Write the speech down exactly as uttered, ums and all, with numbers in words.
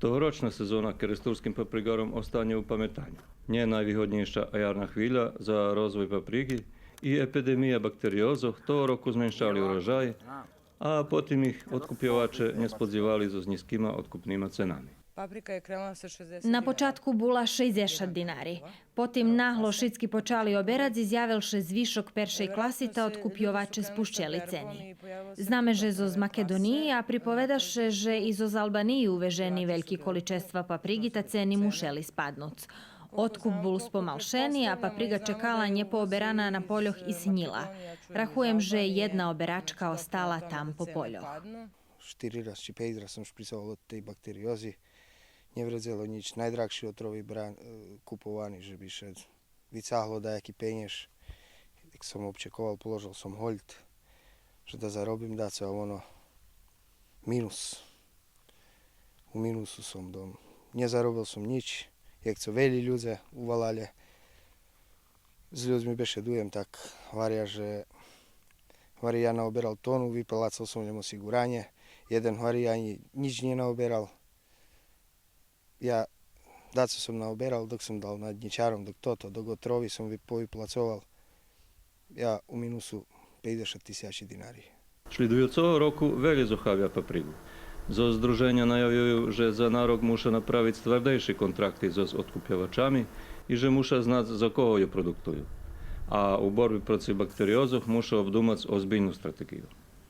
Тогорочна сезона керестурским паприґаром остане у паметаню. Нє найвигоднєйша ярна хвиля за розвой паприґи и епидемия бактериозох того року зменшали урожай, а потим их одкупйоваче нє сподзивали зоз нїзкима одкупнима ценами. На початку була шейдзешат динари. Потим нагло шицки почали оберац и зявел ше звишок першей класи, та одкупйоваче спущели цени. Знаме же зоз Македониї, а приповеда ше же и зоз Албаниї увежени вельки количества паприґи, та цени мушели спаднуц. Одкуп бул спомалшени, а паприґа чекала нєпооберана на польох и снїла. Рахуєм же єдна оберачка остала там по польох. Штири раз чи пейц раз сом шприцовал од тей бактериози. Нє вредзело нїч, найдрагши отрови бра-, е, куповани же би ше вицагло даяки пенєж. Як сом обчековал, положел сом гольд же да заробим дацо, а воно минус. У минусу сом дом. Нє заробел сом нїч, як цо велї людзе увалалє. З людзми бешедуєм, так гваря же, гвари, я наоберал тону, виплацал сом лєм осиґуранє. Єден гвари, я анї нїч нє наоберал. Я дацо сом наоберал, док сом дал наднїчаром, док тото, док отрови сом ви-, повиплацовал. Я у минусу пейдзешат тисячи динари. Шлїдуюцого року велї зохавя паприґу. Зоз здруженя наявюю же за на рок муша направиц твардейши контракти зоз одкупйовачами и же муша знац за кого ю продуктую. А у борби проци бактериозох муша обдумац озбильну стратеґию.